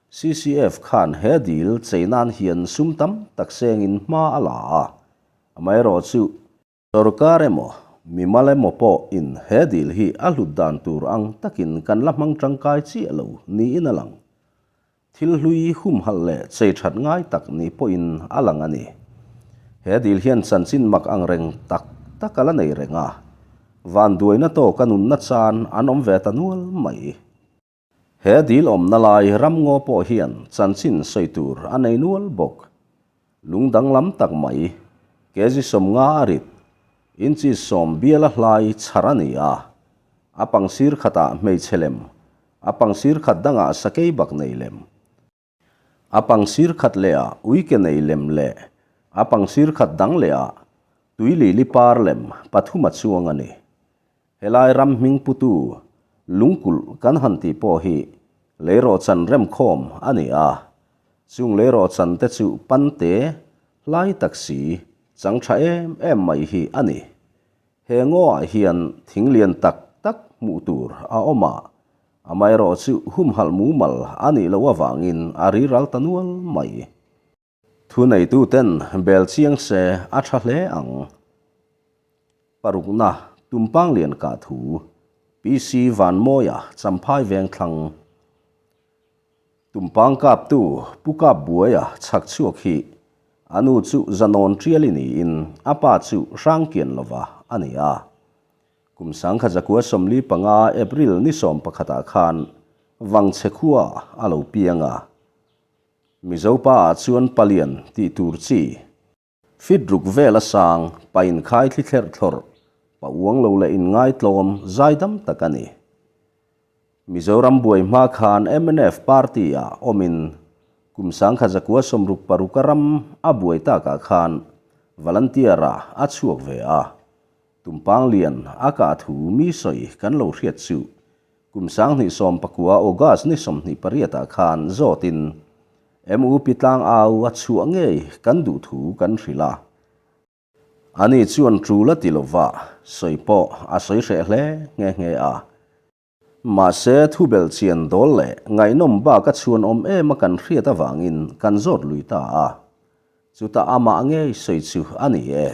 CCF khan he dil chei nan hian sum tam tak sengin hma a la a, amaherawhchu, Sorkar emaw, mimal emaw pawh in he dil hi a hlut dan tur ang takin kan la hmang tangkai chiah lo niin a lang. Thil hlui humhalh leh chei that ngai tak ni pawhin a lang a ni. He dil hian chanchin mak ang reng tak tak a la nei reng a, vanduaina tawka nunna chan an awm ve ta nual mai. He dil awmna lai ramngaw pawh hian chanchin sawi tur a nei nual bawk. Lung danglam tak mai, kg 50 a rit, inches 10 biala hlai chhar a ni a. A pangsir khatah hmeichhe lem, a pangsir khat dangah sakei bak nei lem, a pangsir khat lehah uike nei lem leh a pangsir khat dang lehah tui lili par lem pathum a chuang a ni. Helai ram hming putu lungkulh kan han tih pawh hi leirawhchan remkhawm a ni a, chung leirawhchan te chu pante hlai tak si chang tha em em mai hi a ni. He ngaw ah hian thing lian tak tak hmuh tur a awm a, amaherawh chu humhalh mumal a nih loh avangin a riral ta nual mai. Thuneituten bel chiang se a tha hle ang. Parukna, Tumpang lian kah thu, PC Vanmawia Champhai Vengthlang. Tumpang kaptu Pu Kapbuaia chhak chhuak hi a nu chu Zanawn Tiali niin a pa chu Hrangkian lova a ni a. Kum 1945 April ni 11 ah khan Vangchhe khua a lo piang a. Mizo pa ah chuan palian tih tur chi. Fit ruk vel a sang, pa inkhai thli thlerh thlawrh, pa uang lo leh inngaitlawm zaidam tak a ni. Mizoram buai hma khan mnf party ah awmin kum 1966 a ram a buai takah khan volunteer ah a chhuak ve a. Tumpang lian a kah thu mi sawi kan lo hriat chu Kum 2019 August ni 28 ah khan zawtin MUP tlangau a chhuah ngei kan duh thu kan hrilh a. Ani chuan tul a ti lova, sawi pawh a sawi hreh hle nghe nghe a. Mahse thu belhchian dawl leh ngaihnawm bak a chhuan awm em a kan hriat avangin kan zawt lui ta a. Chutah amah ngei sawi chu a ni e.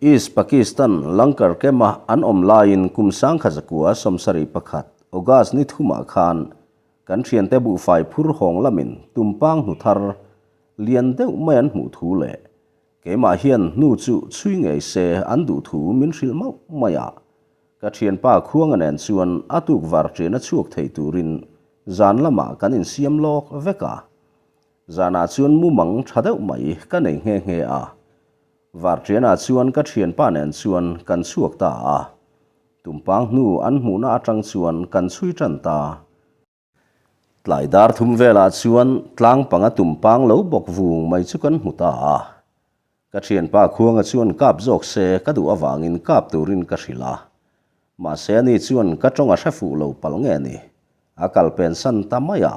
East Pakistan Lankar Camp-a an awm laiin kum 1971 August ni thumah khan kan thiante buhfai phur hawng lamin tumpang hnu thar lian deuh mai an hmuh thu leh keimah hian hnu chu chhui ngei se an duh thu min hrilh mauh mai a. Ka thianpa Khuanga nen chuan a tuk var ṭian a chhuak thei turin zan lamah kan insiam lawk vek a. Zanah chuan mumang tha deuh mai ka nei nghe nghe a. Varṭianah chuan ka thianpa nen chuan kan chhuak ta a. Tumpang hnu an hmuhna atang chuan kan chhui tan ta. Tlai dar thum velah chuan tlang panga tumpang lo bawk vung mai chu kan hmu ta a. Ka thianpa Khuanga chuan kap zawk se ka duh avangin kap turin ka hrilh a. Mahse ani chuan ka tawng a hre fuh lo palh nge ni. A kal pensan ta mai a.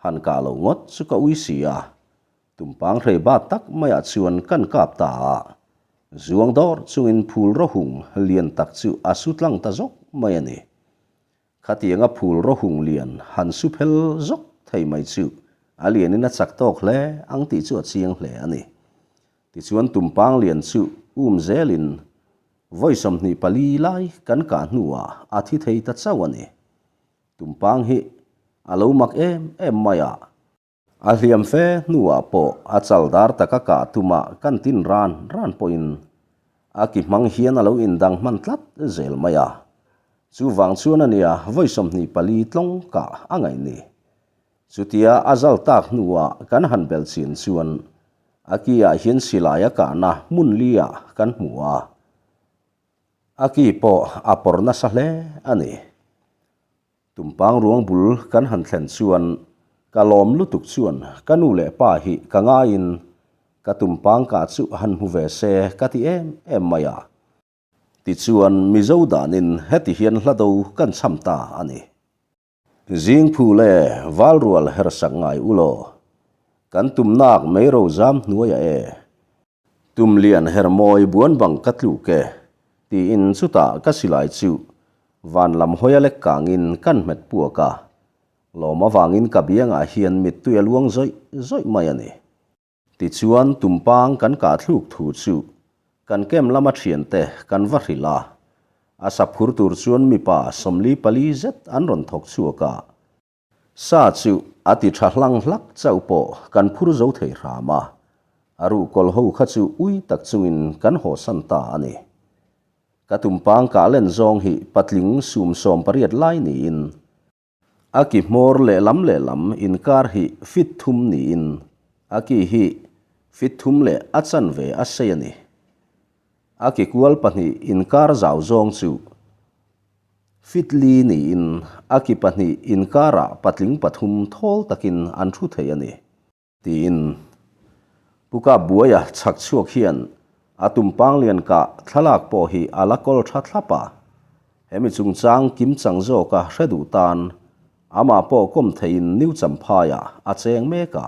Han kah lo ngawt chu ka ui si a. Tumpang hrei bat tak maiah chuan kan kap ta a. Zuang dawr chungin phul rawhung lian tak chu a su tlang ta zawk mai a ni. Khatianga phul rawhung lian han su phel zawk thei mai chu a lianin a chak tawk hle ang tih chu a chiang hle a ni. Tichuan tumpang lian chu um zelin vawi 24 lai kan kah hnuah a thi thei ta chauh a ni. Tumpang hi a lo mak em em mai a. A hliam fe hnuah pawh a chal dar taka kah tuma kan tin ran ran pawhin a ki hmang hian a lo indang hman tlat zel mai a. Chuvang chuan a nia vawi 24 tlawng kah a ngaih ni. Chutia a zal tak hnuah kan han belh chin chuan a ki ah hian silai a kahna hmun li ah kan hmu a. A ki pawh a pawr nasa hle a ni. Tumpang ruang bul kan han thlen chuan Ka lawm lutuk chuan ka nu leh pa hi ka ngaiin ka tumpang kah chu han hmu ve se ka ti em em mai a. Tichuan Mizo danin heti hian hla do kan cham ta a ni. Zing phul e, valrual hersak ngai u law. Kan tumnak mei ro zam hnuaiah e. Tum lian hermawi buan bang ka tluk e, tiin chutah ka silai chu van lam hawi a lek kangin kan hmet puak a, lawm avangin ka biangah hian mittui a luang zawih zawih mai a ni. Tichuan tumpang kan kah thluk thu chu kan kem lama thiante kan va hrilh a, a sa phur tur chuan mipa 44 zet an rawn thawk chhuak a, Sa chu a ti tha hlang hlak chauh pawh kan phur zo thei hram a, a ruhkawl ho kha chu ui tak chungin kan hawsan ta a ni. Ka tumpang kah len zawng hi patling sum 18 lai niin, a ki hmawr lehlam lehlam inkar hi fit thum niin, a ki hi fit thum leh a chanve a sei a ni. A ki kual pahnih inkar zau zawng chu Fit li niin a ki pahnih inkarah patling pathum thawl takin an thu thei a ni, tiin Pu Kapbuaia chhak chhuak hian a tumpang lian kah thlalak pawh hi a la kawl tha thlap a, hemi chungchang kimchang zawka hre duh tan amah pawh kawm theiin New Champhaiah a cheng mek a,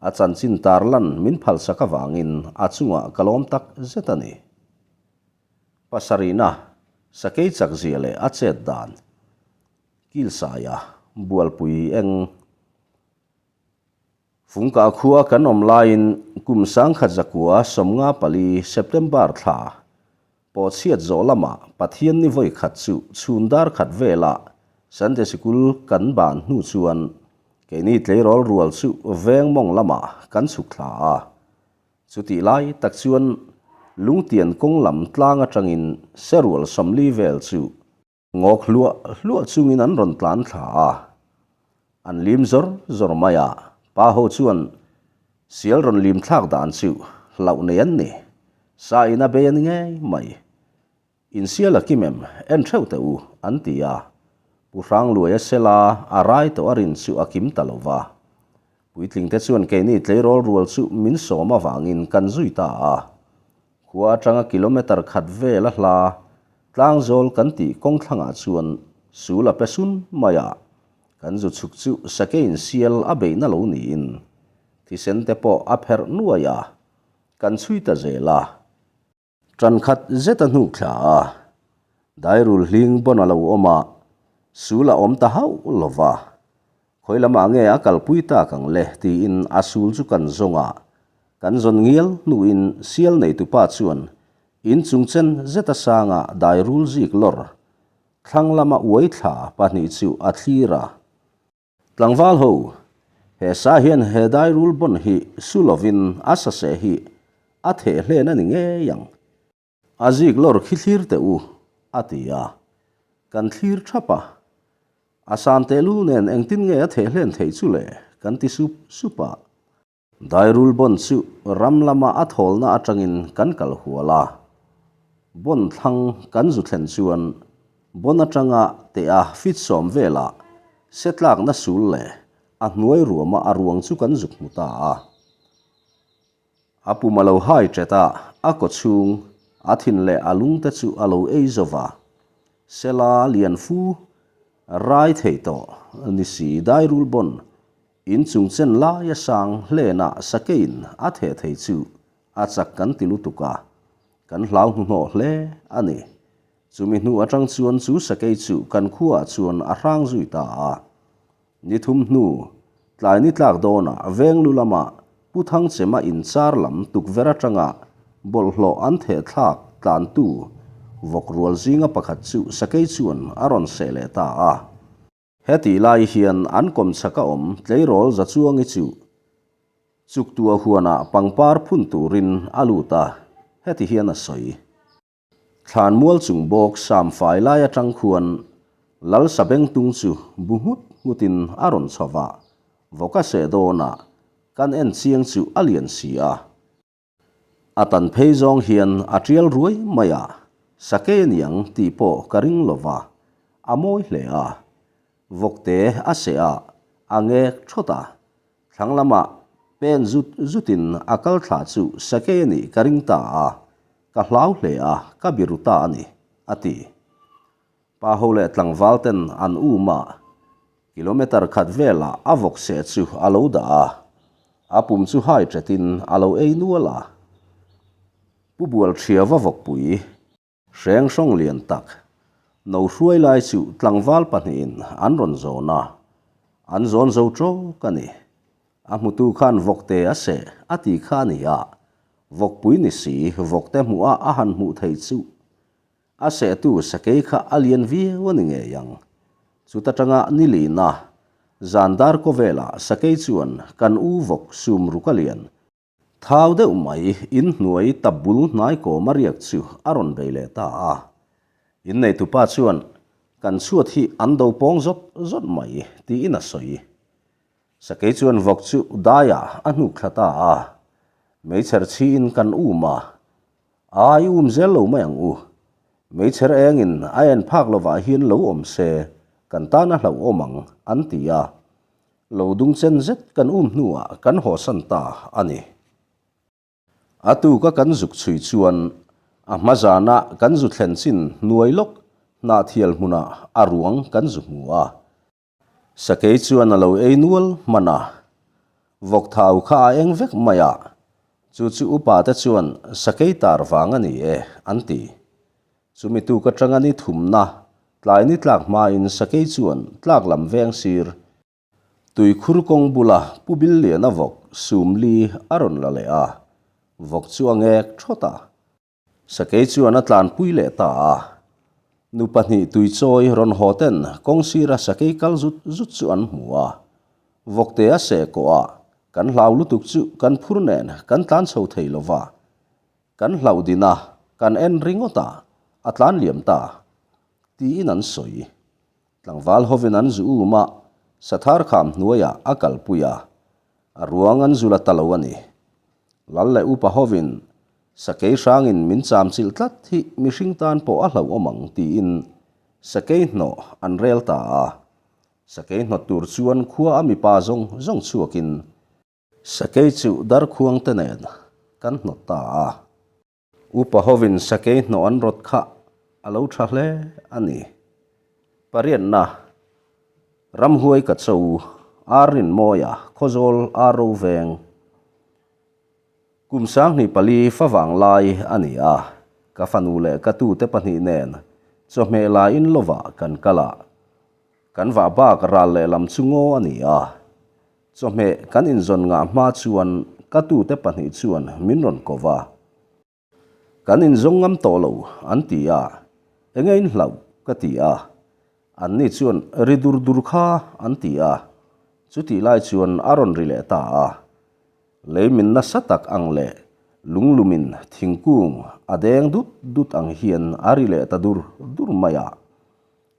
a chanchin tarlan min phalsak avangin a chungah ka lawm tak zet a ni. Pasarihna, Sakei chak zia leh a chet dan, Kilsaia, Bualpui eng. Fungkah khua kan awm laiin kum 1954 September thla pawhchhiat zawh lamah Pathian ni vawi khat chu chhun dar khat velah Sunday Sikul kan ban hnu chuan keini tleirawl rual chu veng mawng lamah kan chhuk thla a. Chutih lai tak chuan lungtian kawng lam tlang atangin serual 40 vel chu ngawk hluah hluah chungin an rawn tlan thla a. An lim zawr zawr mai a, pa ho chuan sial rawn lim thlak dan chu hlauh nei an ni. Sa in a bei a ni ngei mai. Insial a kim em, en theuh teh u, an ti a. Pu Hrangluaia sela a rai tawh a rin chu a kim ta lo va. Puitlingte chuan keini tleirawl rual chu min sawm avangin kan zui ta a. Khua atanga kilometre khat vel a hla, tlangzawl kan tih kawng thlangah chuan sul a pe sun mai a. Kan zu chhuk chu sakeiin sial a beihna lo niin thisen te pawh a pherh nuai a, kan chhui ta zel a. Ṭan khat zet a hnuk thla a, dairul hling pawn a lo awm a, sul a awm ta hauh lo va. Khawi lamah nge a kalpui tak ang le tiin a sul chu kan zawng a, kan zawn ngial hnuin sial neitupa chuan inchung chen zet a sanga dairul zik lawr thlang lama uai thla pahnih chu a thlir a. Tlangval ho, he sa hian he dairul bon hi su lovin a saseh hi a theh hlen a ni ngei ang. A zik lawr khi thlir teh u, a ti a. Kan thlir thap a. A san tehlul nen engtin nge a theh hlen theih chu le? Kan ti sup sup a. Dairul bon chu ram lama a thawlna atangin kan kal hual a, bon thlang kan zu thlen chuan bon atanga teh a fit 10 velah se tlakna sul leh a hnuai ruama a ruang chu kan zuk hmu ta a. A pum a lo hai ṭet a, a kaw chhung, a thin leh a lungte chu a lo ei zo va. Sela lian fu rai thei tawh ni si dairul bon In chung chen laia sang hlenah sakeiin a theh thei chu a chak kan ti lutuk a, kan hlau hnuhnawh hle a ni. Chumi hnu atang chuan chu sakei chu kan khuaah chuan a hrang zui ta a. Ni thum hnu, tlai ni tlak dawnah veng lu lamah Pu Thangchema inchar lam tukverh atanga bawlhhlawh an theh thlak tlantu vawk rual zinga pakhat chu sakei chuan a rawn seh leh ta a. Hetih lai hian an kawmchhak a awm tleirawl Zachuangi chu chuktua huanah pangpar phun turin a lut a, heti hian a sawi. Thlanmual chung bawk samfai lai atang khuan Lal Sabengtung chu bu nghut nghutin a rawn chho va, vawk a seh dawnah kan en chiang chu a lian si a. A tan phei zawng hian a tial ruai mai a, sakei a niang tih pawh ka ring lo va, a mawi hle a. Vawkte a seh a, a ngek thawt a, thlang lamah pen zut zutin a kal thla chu sakei a nih ka ring ta a, ka hlau hle a, ka biru ta a ni, a ti. Pa ho leh tlangval ten an um a, kilometer khat velah a vawk seh chu a lo dah a, a pum chu hai ṭetin a lo ei nual a. Pu Bualṭhiava vawkpui hreng hrawng lian tak no hruai lai chu tlangval pahnihin an rawn zawn a, an zawn zo ṭawk a ni. A hmutu khan vawkte a seh a ti kha a ni a, vawkpui ni si vawkte hmuh a a han hmuh theih chu A sehtu sakei kha a lian viau a ni ngei ang. Chuta tanga ni lina zan dar kawvelah sakei chuan kan u vawk sum ruk a lian. Thau deuh mai in hnuai tap bul hnai kawm a riak chu a rawn bei leh ta a. Inneitupa chuan kan chhuat hi an do pawng zawt zawt mai tiin a sawi. Sakei chuan vawk chu daiah a hnuk thla ta a. Meichher chhiin kan um a, A, i um zel lo mai ang u. Meichher engin a en phak lovah hian lo awm se, kan tan a hlauhawm ang, an ti a. Lo dung chen zet kan um hnuah kan hawsan ta a ni. A tuka kan zuk chhui chuan a hma zana kan zu thlen chin hnuai lawk hnahthial hmunah a ruang kan zu hmu a. Sakei chuan a lo ei nual hman a, vawk thau kha a eng vek mai a, chu chu upa te chuan sakei tar vang a ni e an ti. Chumi tuk atanga ni thumna tlai ni tlak hmain sakei chuan tlak lam veng sir tuikhur kawng bula pu bil liana vawk sum li a rawn la leh a, vawk chu a ngek thawt a. Sakei chuan a tlanpui leh ta a. Nu pahnih tuichawi rawn haw ten kawng sira sakei kal zut zut chu an hmu a. Vawkte a seh kawh a, kan hlau lutuk chu kan phur nen kan tlan chho thei lo va. Kan hlauh din a, kan en ringawt a, a tlan liam ta. Tiin an sawi. Tlangval hovin an zu um a, Sathar kham hnuaiah a kalpui a. A ruang an zu la ta lo a ni. Lal leh upa hovin Sakei hrangin min cham chilh tlat hi mihring tan pawh a hlauhawm ang tiin sakei hnawh an rel ta a. Sakei hnawt tur chuan khua a mipa zawng zawng chhuakin sakei chu darkhuang te nen kan hnawt ta a. Upa hovin sakei hnawh an rawt kha a lo tha hle a ni. Pariatna, Ramhuai ka cho, Ar Rinmawia, Khawzawl Ar Ro Veng. Kum 24 fa vang lai a ni a, ka fanu leh ka tute pahnih nen chawhmeh laiin lovah kan kal a. Kan vah bak ral lehlam chu ngaw a ni a. Chawhmeh kan inzawn ngah hma chuan ka tute pahnih chuan min rawn ko va. Kan inzawng ngam tawh lo an ti a, enge in hlauh ka ti a, anni chuan ri dur dur kha an ti a, chutih lai chuan a rawn ri leh ta a. Lei min nasa tak ang leh lunglumin thingkung a deng dut dut ang hian a ri leh ta dur dur mai a.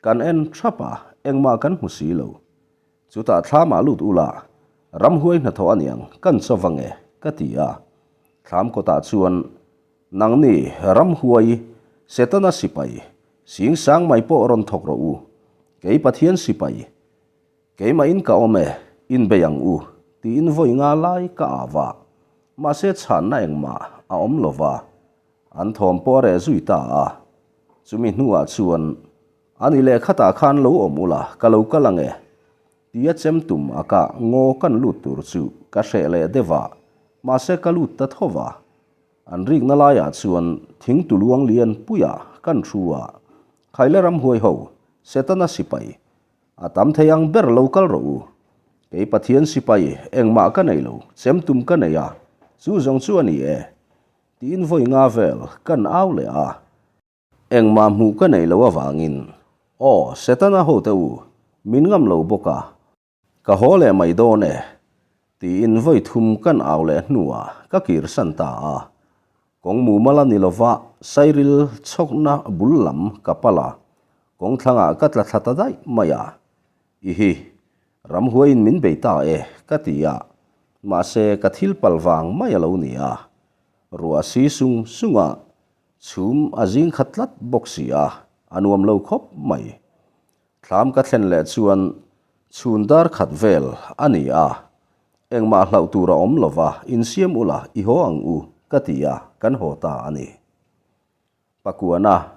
Kan en thap a, engmah kan hmu si lo. Chutah thlamah lut ula, ramhuai hnathawh a niang, kan chaw vang e, ka ti a. Thlam kawtah chuan, Nangni, ramhuai, Setana sipai, sing sang mai pawh rawn thawk rawh u. Kei Pathian sipai, keimahin ka awm e, inbei ang u, tiin vawi nga lai ka au a. Mahse chhanna engmah a awm lo va, an thawm pawh a reh zui ta a. Chumi hnuah chuan A ni leh khatah khan lo awm ula, ka lo kal ang e. Tia chem tum a ka ngaw kan lut tur chu ka hreh leh deuh a, mahse ka lut ta tho va. An rikna laiah chuan thing tuluang lian puiah kan thu a, Khaile ramhuai ho, Setana sipai, a tam thei ang ber lo kal rawh u. Kei Pathian sipai engmah ka nei lo, chem tum ka nei a, chu zawng chu a ni e. Tiin vawi nga vel kan au leh a. Engmah hmuh ka neih loh avangin, Aw, Setana hote u, min ngam lo bawk a, ka haw leh mai dawn e, tiin vawi thum kan au leh hnuah ka kirsan ta a. Kawng mumal a ni lova, sairil chhawkna bul lam ka pal a, kawng thlangah ka tla thla ta daih mai a. Ihi, ramhuaiin min bei ta e, ka ti a, mahse ka thil pal vang mai a lo ni a. Ruah si sung sungah Chhum a zing khat tlat bawk si a, a nuam lo khawp mai. Thlam ka thlen leh chuan Chhun dar khat vel a ni a, engmah hlauh tur a awm lo va, insiam ula i haw ang u, ka ti a, kan haw ta a ni. Pakuana,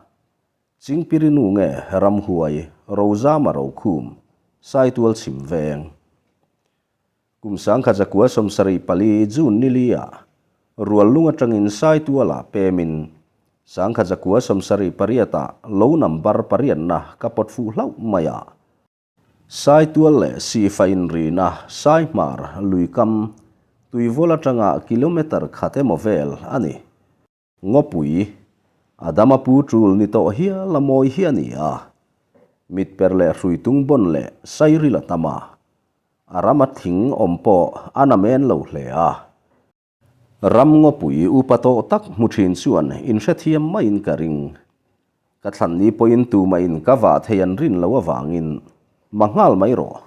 Chingpirinu nge Ramhuai, Rozama Rokhum, Saitual chhim veng. Kum 1974 June ni li-ah Ruallung atangin Saitualah pemin 1978-ah lo number pariatna ka pawt fuh hlauh mai a. Saitual leh Sifa inrina Saihmar luikam tuivawl atanga kilometre khat emaw vel a ni. Ngawpui, Adama pu tul ni tawh hial a mawi hi a ni a. Mit per leh hruitung bawn leh sairil a tam a. A rama thing awm pawh a namen lo hle a. Ram ngawpui upa tawh tak hmu thin chuan inhrethiam maiin ka ring. Ka thlan ni pawhin tumahin ka vah thei an rin loh avangin ma nghal mai rawh,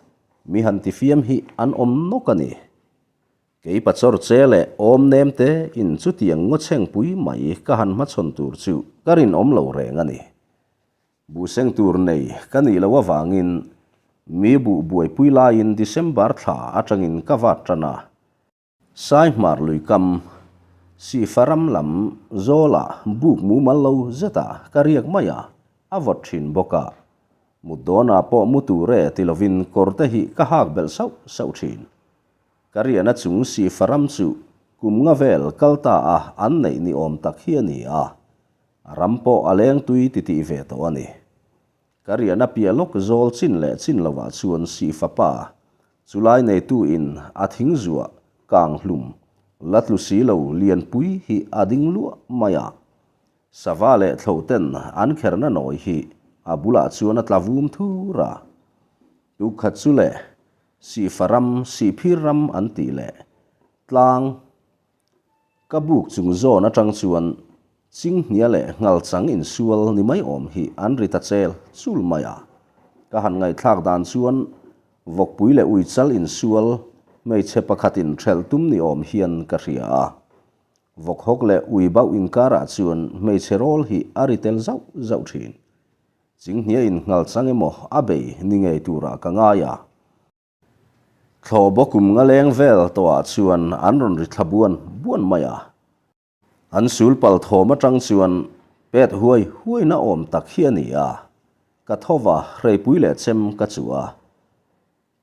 mi han tifiam hi an awm nawk a ni. Kei pachawr che leh awm nem te in chutiang ngawchhengpui mai ka han hmachhawn tur chu ka rinawm lo reng a ni. Buhseng tur nei ka nih loh avangin mi buh buaipui laiin December thla atangin ka vat tan a. Saihmar luikam, Sihfa ram lam zawlah buk mumal lo zetah ka riak mai a, a vawt thin bawk a. Mut dawnah pawh mu tur e ti lovin kawr te hi ka hak belh sauh sauh thin. Ka riahna chung Sihfa ram chu kum nga vel kal ta a an neih ni awm tak hi a ni a. A ram pawh a leng tui titih ve tawh a ni. Ka riahna piah lawk zawl chin leh chin lovah chuan Sihfa pa, chulai neitu in a thing zuah kang hlum la tlu si lo lianpui hi a ding luah mai a. Sava leh thlo ten an kherna nawi hi a bulah chuan a tla vum thur a. Tukkhat chu leh Sihfa ram, Sihphir ram an tih leh tlang Ka buk chung zawn atang chuan Chinghnia leh Nghalchang insual ni mai awm hi an ri ta chel chul mai a. Ka han ngaihthlak dan chuan Vawkpui leh Uichal insual hmeichhe pakhatin hrelh tum ni awm hian ka hria a. Vawkhawk leh Uibauh inkarah chuan hmeichhe rawl hi a ri tel zauh zauh thin. Chinghnia in Nghalchang emaw a bei ni ngei turah ka ngai a. Thlawh bawk kum nga leng vel tawhah chuan an rawn ri thla buan buan mai a. An sul pal thawm atang chuan pet huai huaina awm tak hi a ni a, ka tho va hreipui leh chem ka chuh a.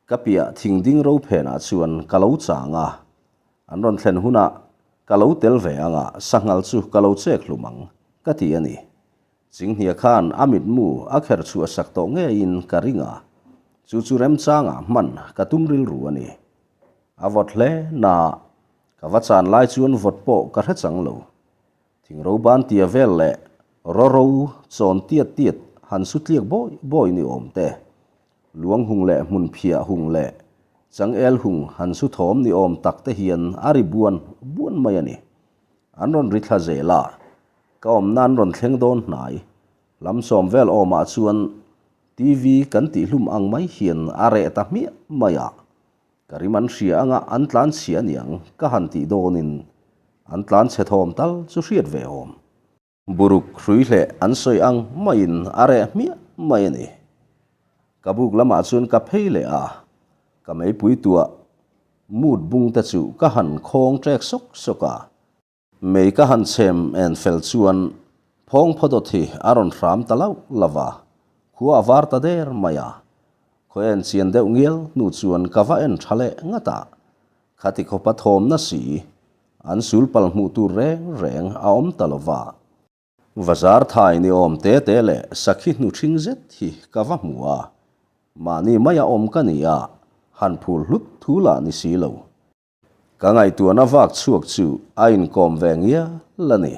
Ka piah thing ding ro phenah chuan ka lo chang a, an rawn thlen hunah ka lo tel ve ang a, sanghal chu ka lo chek hlum ang ka ti a ni. Chinghnia khan a mitmu a kher chhuah sak tawh ngeiin ka ring a, chu chu remchangah hman ka tum rilru a ni. A vawt hle na, ka va chan lai chuan vawt pawh ka hre chang lo. Thingro ban tia vel leh rawro chawn tiat tiat han su tliak bawi bawi ni awm te, luang hung leh hmun phiah hung leh changel hung han su thawm ni awm tak te hian a ri buan buan mai a ni. An rawn ri thla zel a, Ka awmna an rawn thleng dawn hnai. Lam sawm vel awmah chuan TV kan tihhlum ang mai hian a reh ta hmiah mai a. Ka rim an hria anga an tlan chhia aniang ka han tih dawnin an tlan chhe thawm tal chu hriat ve awm. Buruk hrui hleh an sawi ang maiin a reh hmiah mai a ni. Ka buk lamah chuan ka phei leh a, ka meipui tuah mut bung te chu ka han khawng ṭek sawk sawk a. Mei ka han chhem en fel chuan phawng phawdawt hi a rawn hram ta lauh lauh a, khua a var ta der mai a. Khaw en chian deuh ngial hnu chuan ka va en tha leh ngat a, khati khawpa thawmna si an sul pal hmuh tur reng reng a awm ta lo va. Vazar thai ni awm te te leh sakhi hnu ṭhing zet hi ka va hmu a, mahni maia awm ka ni a, han phul hlut thu lah ni si lo. Ka ngaihtuahna vak chhuak chu a inkawm ve ngial a ni.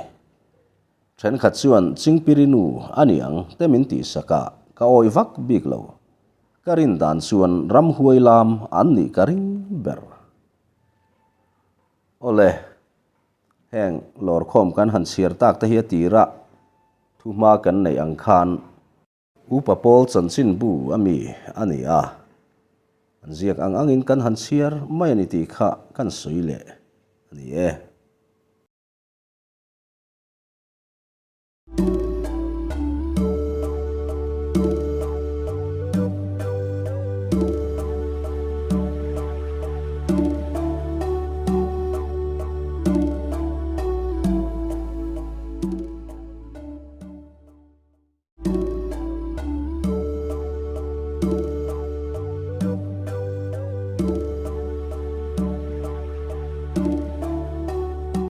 Thenkhat chuan Chingpiri nu a ni ang te min tihsak a, ka awih vak bik lo. Ka rin dan chuan ramhuai lam an nih ka ring ber. Awle, heng lawrkhawm kan han chhiar tak te hi a tirah thuhma kan neih ang khan, Upa Paul chanchinbu a mi a ni a, an ziak ang angin kan han chhiar mai a ni tih kha kan sawi leh a ni e.